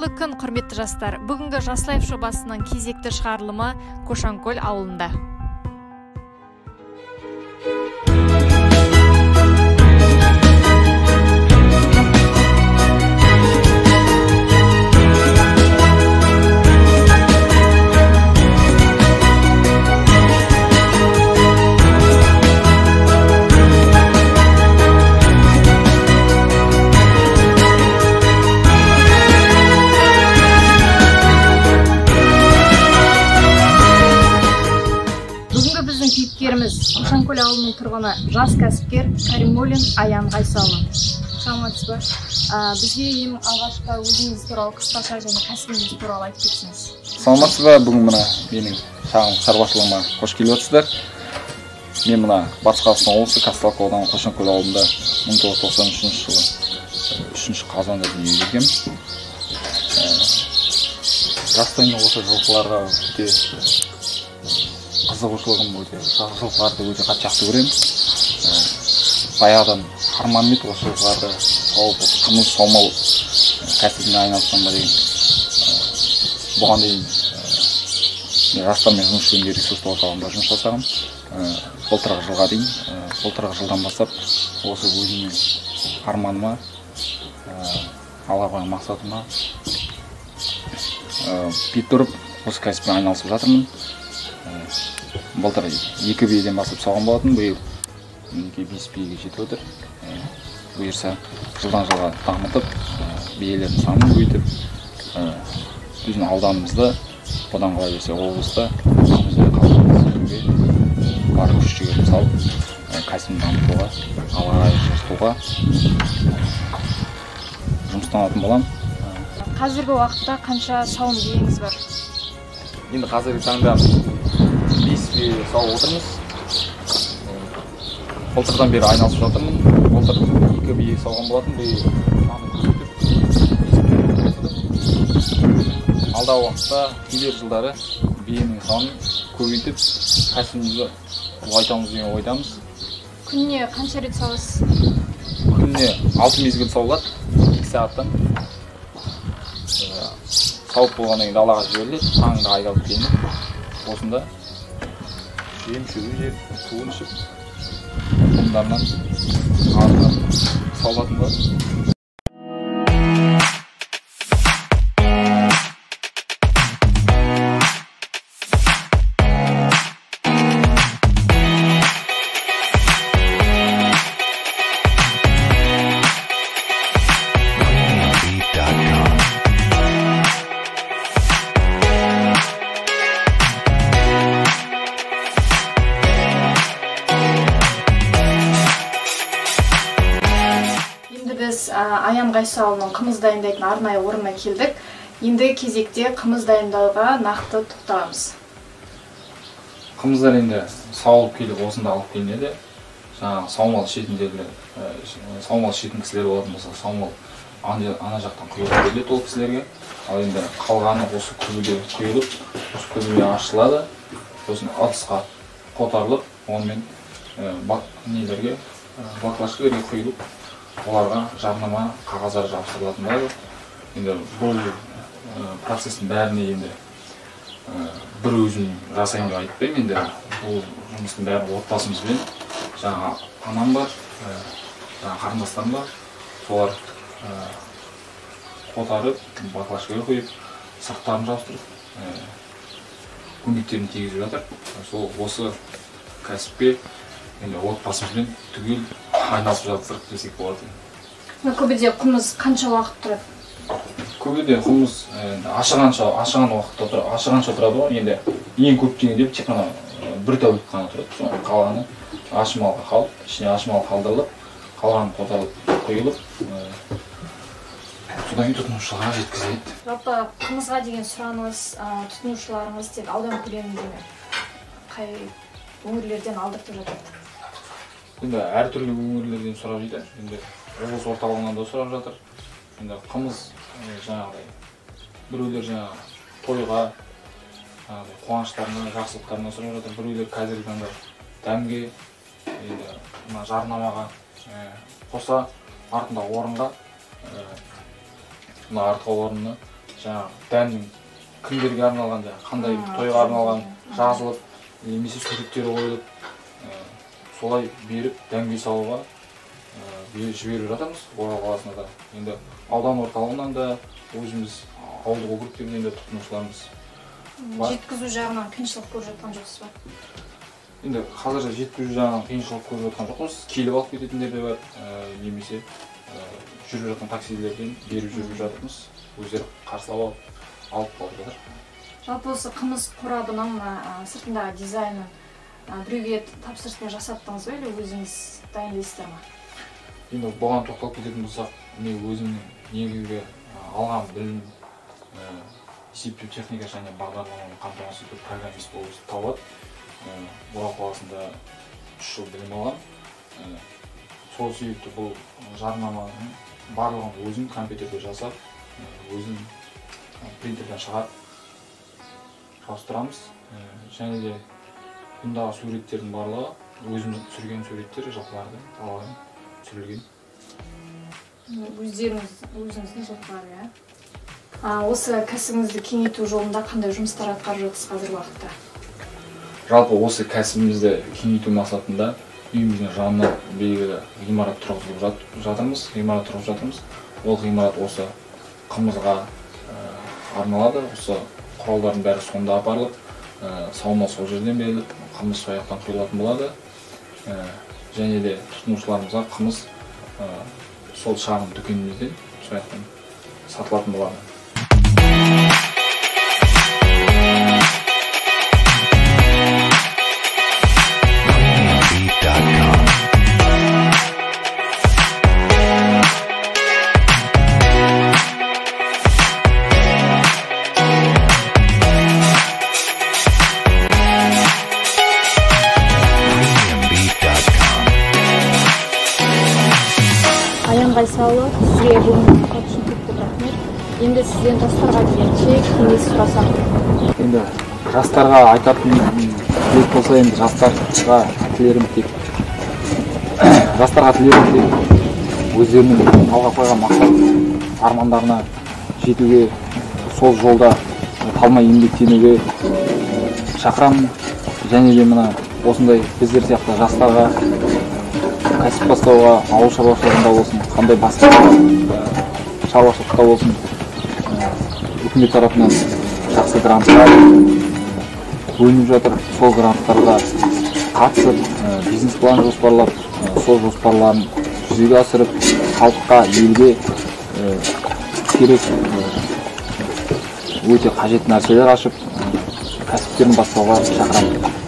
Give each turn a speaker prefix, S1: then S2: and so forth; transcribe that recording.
S1: Қайырлы күн, құрметті жастар. Бүгінгі Жас Лайф жобасының кезекті шығарылымы Қошанкөл ауылында. Қошанкөл ауылының тұрғыны, жас кәсіпкер Каримуллин Аян Ғайсаұлы. Саламатсыз ба? Бізге ең алғашқы өзіңіз туралы қысқаша және кәсібіңіз туралы айтып кетсеңіз.
S2: Саламатсыз ба? Бүгін мына менің шағын шаруашылығыма қош келіп отырсыздар. Мен мына Батыс Қазақстан облысы Казталовка ауданы Қошанкөл ауылында 1993 жылы 3 қазанда дүниеге келгенмін. Жастайынан осы жылқыларға өте қызығушылығым, өте жылқыларды өте қатты жақсы көремін. Баяғыдан арманым еді осы жылқыларды сауып, қымыз саумал кәсібіне айналыссам ба деген. Бұған дейін жастармен жұмыс жөніндегі ресурстық орталығында жұмыс жасағанмын. Былтырғы жылға дейін, былтырғы жылдан бастап осы өзімнің арманыма, алға қойған мақсатыма бет бұрып осы кәсіппен айналысып жатырмын. Былтыр 2 биеден басып сауған болатын, биыл мінекей 5 биеге жетіп отыр. Бұйырса жылдан жылға дамытып, биелердің санын көбейтіп, біздің ауданымызда, бұдан қала берсе облыста қымызбен қамтамасыз етуге бар күш жігерімді салып, кәсібін дамытуға, алға қарай жылжытуға жұмыстанатын боламын.
S1: Қазіргі уақытта қанша сауын биеңіз бар?
S2: Енді қазіргі таңда 5 бие сауып отырмыз. Былтырдан бері айналысып жатырмын. Былтыр 2 бие сауған болатын, биыл санын көбейтіп 5 биеге қосылды. Алдағы уақытта келер жылдары биенің санын көбейтіп кәсібімізді ұлғайтамыз деген ойдамыз.
S1: Күніне қанша рет сауасыз?
S2: Күніне 6 мезгіл сауылады, 2 сағаттан. Сауып болғаннан кейін далаға жіберіледі, таңда айдалып келініп, осында жем шөбін жеп, суын ішіп, құмдарынан арылып сауылатын болады.
S1: Аян Ғайсаұлының қымыз дайындайтын арнайы орнына келдік. Енді кезекте қымыз дайындауға нақты тоқталамыз.
S2: Қымыздар енді сауылып келіп осында алып келінеді. Жаңағы саумал ішетіндер, саумал ішетін кісілер болатын болса, саумал ана жақтан құйылып беріледі ол кісілерге. Ал енді қалғаны осы күбіге құйылып, осы күбіге ашылады. Сосын ыдысқа қотарылып, онымен нелерге, баклажкаларға құйылып, оларға жарнама қағаздар жабыстырылатын болады. Енді бұл процестің бәріне енді бір өзім жасаймын деп айтпаймын. Енді бұл жұмыстың бәрі отбасымызбен, жаңа анам бар, жаңа қарындастарым бар, солар қотарып, баклажкаға құйып, сырттарын жабыстырып, көмектерін тигізіп жатыр. Сол осы кәсіпке енді отбасымызбен түгел айналысып жатырық десек болады.
S1: Көбіде қымыз қанша уақыт тұрады?
S2: Көбіде қымыз ашығанша уақытта тұрады, ашығанша тұрады ғой. Енді ең көп дегенде тек қана бір тәулік қана тұрады. Соның қалғаны ашымалға қалып, ішіне ашымал қалдырылып, қалғаны қотарылып құйылып, содан кейін тұтынушыға жеткізіледі.
S1: Жалпы қымызға деген сұраныс тұтынушыларыңыз тек аудан көлемінде ме? Қай өңірлерден алдыртып жатады?
S2: Енді әртүрлі өңірлерден сұрап жатыр. Енді облыс орталығынан да сұрап жатыр. Енді қымыз жаңағыдай біреулер жаңағы тойға, жаңағыдай қуаныштарына, жақсылықтарына сұрап жатыр. Біреулер қазіргі таңда дәмге, енді мына жарнамаға қоса артында орынға, мына артқы орнына Жаңағы дәннің кімдерге арналған, қандай тойға арналған жазылып, немесе суреттері қойылып, солай беріп дәнге салуға жіберіп жатырмыз Орал қаласына да. Енді аудан орталығынан да, өзіміз ауылдық округтерден де тұтынушыларымыз бар.
S1: Жеткізу жағынан қиыншылық көріп жатқан жоқсыз ба?
S2: Енді қазір жеткізу жағынан қиыншылық көріп жатқан жоқпыз. Келіп алып кететіндер де бар, немесе жүріп жатқан таксилерден беріп жүріп жатырмыз. Өздері қарсылап алып қалып жатыр.
S1: Жалпы осы қымыз қорабының сыртындағы дизайнын біреуге тапсырыспен жасаттыңыз ба, или өзіңіз дайындайсыздар ма?
S2: Енді бұған тоқталып кететін болсақ, мен өзімнің негізгі алған білім есептеу техника және бағдарламаны қамтамасыз ету программист болып табылады. Орал қаласында 3 жыл білім алған. Сол себепті бұл жарнаманың барлығын өзім компьютерде жасап, өзім принтерден шығарып жабыстырамыз. Және де бұндағы суреттердің барлығы өзім түсірген суреттер, жылқылардың даладан түсірілген.
S1: Өзіңіздің жылқылар, иә? Осы кәсібіңізді кеңейту жолында қандай жұмыстар атқарып жатырсыз қазіргі уақытта?
S2: Жалпы осы кәсібімізді кеңейту мақсатында үйіміздің жанына белгілі ғимарат тұрғызып жатырмыз. Ол ғимарат осы қымызға арналады. Осы құралдардың бәрі сонда апарылып, саумал сол жерден беріліп, қымыз сол жақтан құйылатын болады. Және де тұтынушыларымызға қымыз сол шағын дүкенімізден сол жақтан сатылатын болады.
S1: Ғайсалы, сізге бүгінгі сұхбат үшін көп рахмет. Енді сізден жастарға деген кеңес сұрасақ.
S2: Енді жастарға айтатын тілек болса, енді жастарға тілерім тек өздерінің алға қойған мақсат армандарына жетуге, сол жолда талмай еңбектенуге шақырамын. Және де мына осындай біздер сияқты жастарға кәсіп бастауға, ауыл шаруашылығында болсын, қандай басқа шаруашылықта болсын, үкімет тарапынан жақсы гранттар бөлініп жатыр. Сол гранттарға қатысып, бизнес план жоспарлап, сол жоспарларын жүзеге асырып, халыққа, елге керек өте қажет нәрселер ашып, кәсіптерін бастауға шақырамын.